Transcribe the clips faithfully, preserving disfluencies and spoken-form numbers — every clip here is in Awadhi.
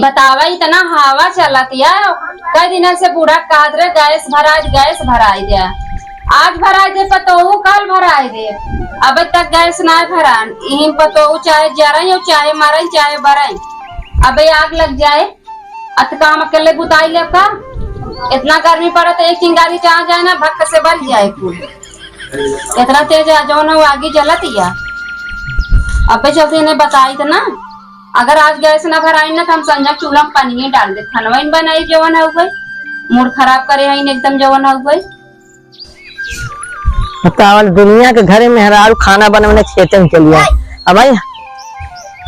बतावा, इतना हवा चलत या। कई दिन से बूढ़ा कहत रहे, "गैस भराई दे, गैस भराई दे।" आज भराई दे पतोहू, काल भराई दे, अब तक गैस ना भरान। इहिन पतोहू चाहे जरई, चाहे मरई, चाहे बरई, अबे आग लग जाए। अत काम अकेले बुताई ले का? इतना गर्मी पड़त, एक चिंगारी जहाँ जाए ना, भक्क से बल जाए कुल। इतना तेज है, जौन हो आगी जलत या। अबे चलते इन्हें बताई तो ना, अगर आज गैस ना भराई ना, तो हम संझा चूल्हा में पानी डाल दे, खानवा ही बनाई जवन हो गई। मूड खराब करे हैं एकदम जवन हो गई। बतावल, दुनिया के घरे मेहरारू खाना बनवने खेते में चली आए। अब भाई,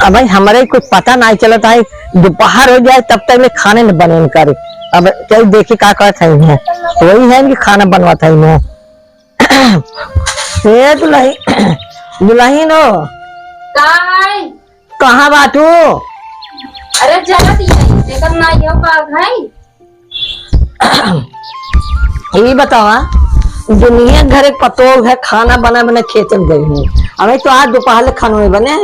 अब भाई, हमरे कुछ पता नहीं चलत है, दोपहर हो जाए तब तक ले खाने न बने न करे। अब चल देखी का कहत है, वही है कि खाना बनवत है। ए दुलही, दुलहिन हो। का है? कहाँ बाटू? अरे जरा दिया, देखत ना यो का है? ई बतावा, दुनिया घर एक पतोह है, खाना बना बना खेते में गई हूँ। अबे तो आज दोपहर ले खानवे बने।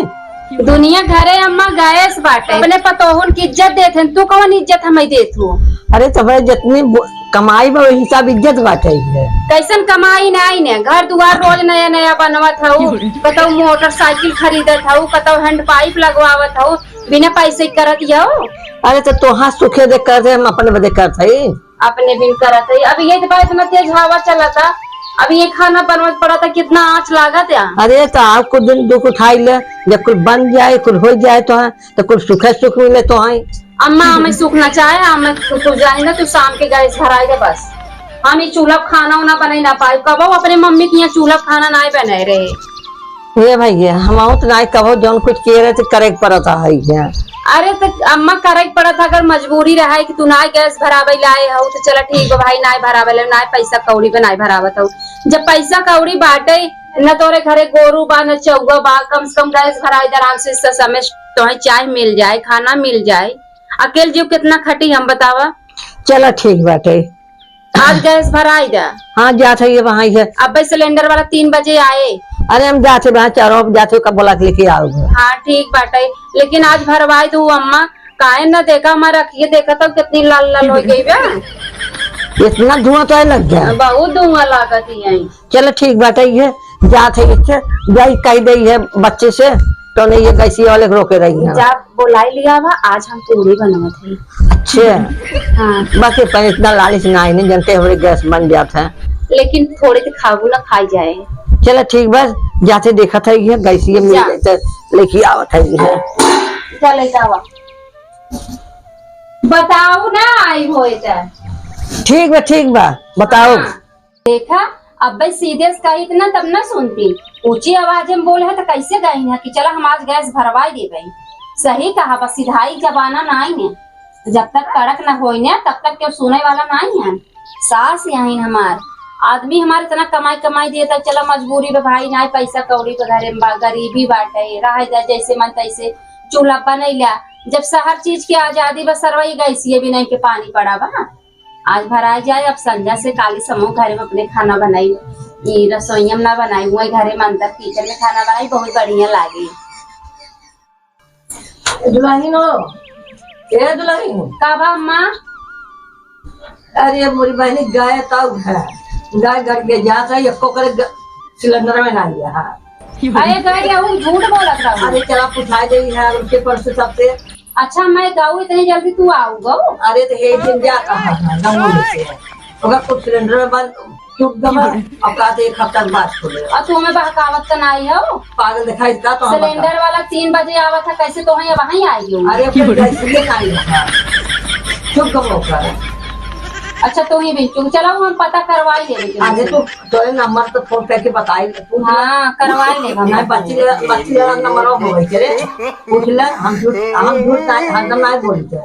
दुनिया घरे अम्मा गैस बाटे, अपने पतोहन की इज्जत देत हन, तू कौन इज्जत हमें देत हो? अरे तो भाई जितनी बो-, कमाई बा वही हिसाब इज्जत बाटे है। कैसन कमाई नाई ने, घर दुआर रोज नया नया बनवत हऊ, कतौ मोटरसाइकिल खरीदत हऊ, कतौ हैंड पाइप लगवावत हऊ, बिना पैसे करत हऊ। अरे तो तोहार सुखे दे करत है, हम अपने बदे करत हई। अपने बिन करत है। अब ये तो इतना तेज हवा चलता, अब ये खाना बनवत पड़ता, कितना आँच लागत है। अरे तो आप कुछ दिन दुख उठाई ले, जब कुल बन जाए, कुल हो जाए तो है, तो कुल सुखे सुख मिले तो है। अम्मा, हमें सुख ना चाहे, हमें कुछ जाने ना, तू शाम के गैस भराई दे बस। हम ये चूल्हा पे खाना उना बनाई ना पाए, कबो अपने मम्मी के यहाँ चूल्हा पे खाना ना बनाए रहे। हे भैया, हम तो नाई कबो जौन कुछ किहे रहे तो करे के पड़त है। अरे तो अम्मा करे के पड़त है, अगर मजबूरी रहे कि तू नाई गैस भरावे लाए हो तो चला ठीक बा भाई, नाई भरावे ले, नाई पैसा कौड़ी पे नाई भरावत हो। जब पैसा कौड़ी बाटे, न तोरे घरे गोरू बा, न चौवा बा, कम से कम गैस भराई दे आराम से, स-, समय तोहे चाय मिल जाए, खाना मिल जाए। अकेल जीव कितना खटी हम बतावा? चला ठीक बाटे। आज गैस भराई दा। हाँ, जात है, ये वहाँ ही है। अबे सिलेंडर वाला तीन बजे आए। अरे, हम जात है, वहाँ चारों जात है, कब बोला के लेके आओगे? हाँ, ठीक बाटे, लेकिन आज भरवाई दू अम्मा। काहे ना देखा, हमार अखिए देखा तो कितनी लाल लाल हो गई बा। इतना धुआं तो लग गया। बहुत धुआं लागत ही है। चलो ठीक बाटे, ये जात है, इच्छे जाई कह दे है बच्चे से, तो नहीं ये गैसिया वाले को रोके रही है। जा बोलाई लिया बा, आज हम पूड़ी बनवत है। अच्छे। हाँ। बाकी पर इतना लालच ना है, नहीं जानते हमारे गैस बन जात है। लेकिन थोड़े तो खाबू ना खाई जाए। चलो ठीक बा, जाते देखत है ये गैसिया मिल जा। जाए तो लेके आवत है ये। चले जावा। बताऊ ना आई होए त। ठीक बा, ठीक बा, बताऊ। हाँ। देखा, अब्बे सीधे से कही त ना, तब ना सुनती। ऊंची आवाज में बोले है त कैसे गई है कि चला हम आज गैस भरवाई देबे। सही कहा, बस सिधाई जमाना नाई है। जब तक कड़क ना होई ना, तब तक केहू सुने वाला नाई है। सास यहीं हमार, आदमी हमार इतना कमाई कमाई देता, चला मजबूरी बा भाई, नाई पैसा कौड़ी बा घरे में बा, गरीबी बाटे, रहे जा जैसे मन तैसे, चूल्हा बनैला। जब शहर चीज के आजादी बा, सरवा ई गैसिए बिना के पानी पड़ा बा। आज भराई जाए, अब संझा से काली समूह घरे में अपने खाना बनाई, ई रसोईया में ना बनाई, वही घरे में अंदर किचन में खाना बनाई, बहुत बढ़िया लागी। दुलहिन हो, ए दुलहिन। का बा अम्मा? अरे मोरी बहनी, गाय ताऊ है, गाय घर के जात है, एको करे ग-, सिलेंडर में ना लिया है। अरे गई रहू, झूठ बोलत रहू। अरे चला पूछा दे है उनके परसों सबसे। अच्छा, मैं गाऊ इतनी जल्दी तू आऊ गऊ? अरे तो हे दिन जा कहा था, गाँव में से। ओकर कुछ सिलेंडर में बंद चुप गवा, अब का तो एक हफ्ता के बाद खुले। और तू हमें बहकावत तो नाई हो। पागल दिखाई का तो हम सिलेंडर बता। वाला तीन बजे आवत है, कैसे तो वहीं, वहीं आई हो? अरे, फिर कैसे ये काई बता? चुप गवा कर। अच्छा, तू ही भी चुप। चलो, हम पता करवाई ले लेकिन। अरे, तू तोरे नंबर तो फोन करके बताई, पूछ ले। हाँ, करवाई ले हम। नहीं, बच्ची ले, बच्ची ले नंबर हो गई तेरे। पूछ ले, हम झूठ, हम झूठ नहीं, हरदम नहीं बोलते।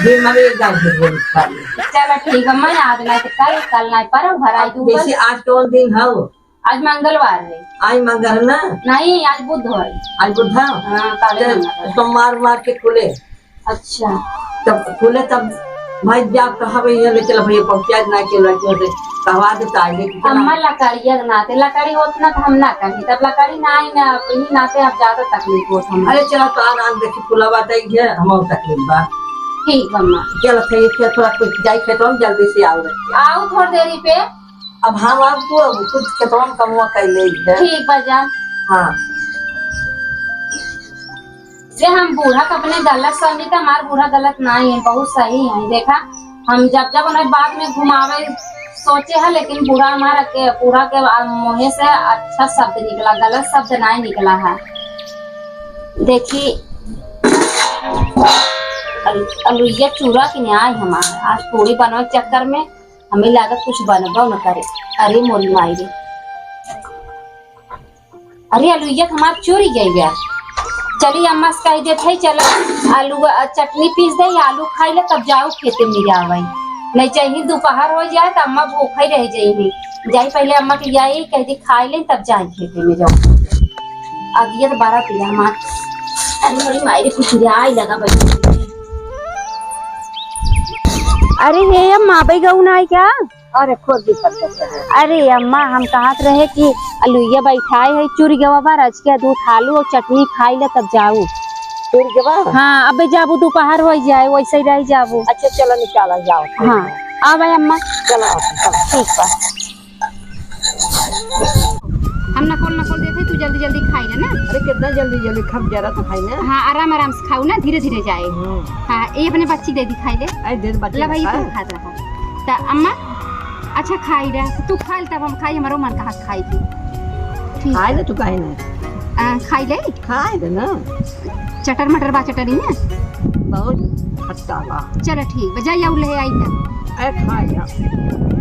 दिन में भी एक बार झूठ बोलता है। चलो ठीक है, मैं आज नहीं तो कल, कल नहीं पर भराई दूँ जैसे बस। आज कौन दिन है वो? आज मंगलवार है। आज मंगल है ना? नहीं, आज बुध है। आज बुध है? हाँ, काले तो मंगलवार। सोमवार, वार के खुले। अच्छा। तब खुले तब भाई जा कहा भैया ले चला भैया पहुँचा ना के लड़कियों से कहवा दे ताई ले के चला। अम्मा लकड़िया के नाते, लकड़ी होत ना तो हम ना कही, तब लकड़ी ना आई ना, इन्हीं नाते अब ज्यादा तकलीफ होत हम। अरे चला तो आ रात देखी खुला बात आई है, हम और तकलीफ बा। ठीक बा अम्मा। चल, फिर, फिर थोड़ा कुछ जाई खेतवा में, जल्दी से आओ। आओ थोड़ी देरी पे। अब हम आपको अब कुछ खेतवा में कमवा कर ले इधर। ठीक बा, जा। हाँ। जे हम बूढ़ा के अपने गलत समझी, तो हमार बूढ़ा गलत नाहीं है, बहुत सही है। देखा, हम जब जब उन्हें बात में घुमावे सोचे है, लेकिन बूढ़ा हमारा के, बूढ़ा के आ-, मुँहे से अच्छा शब्द निकला, गलत शब्द नाहीं निकला है। देखी, अल-, अलुइया चूरा के न्याय हमार, आज पूड़ी बनवे के चक्कर में हमें लागत कुछ बनबो न करे। अरे मोरी माई रे, अरे अलुइया तो हमार चूरी गई बा। चली अम्मा से कह देत है, चलो आलू, अ, चटनी पीस दे, आलू खाई ले, तब जाओ खेते में जावे। नहीं चाहिए दोपहर हो जाए तो अम्मा भूखे रह जाई। जाई पहले अम्मा के जाई कह दी खाई ले, तब जाई खेते में जाओ। अब ये तो बारह पीला हमार। अरे मोरी माई रे, कुछ जाए लगा बैठ। अरे हे अम्मा, अबे गऊ ना आई क्या? अरे, खोज दी सब कुछ। अरे अम्मा, हम कहत रहे कि अलुइया बैठाए है, चुर गवा बा, रच के दूध आलू और चटनी खाई ले, तब जाऊ। चुर गवा? हाँ, अबे जाबू, दोपहर हो जाए, वैसे ही रह जाबू। अच्छा, चलो, निकाला जाओ। हाँ, आवे अम्मा। चलो, आओ, चलो। ठीक बा। हम नकोल नकोल देते, तू जल्दी जल्दी खाई ले ना। अरे, कितना जल्दी जल्दी, खप जरा तो खाई ना। हाँ, आराम आराम से खाऊ ना, धीरे धीरे जाए। हम्म। हाँ, ये अपने बच्ची दे दी, खाई ले। अरे, दे दे बच्ची ला भाई, का। तू खात रहा। त अम्मा, अच्छा खाई रहा, तू खा ले, तब हम खाई, हमारो मन कहा खाई थी। ठीक। खाई ले, तू काहे नहीं? आ, खाई ले? खाई ले ना। चटर मटर बा, चटनी है? बहुत खट्टा बा। चलो ठीक बा, जाई आऊ ले आई तब। अरे खाई ले।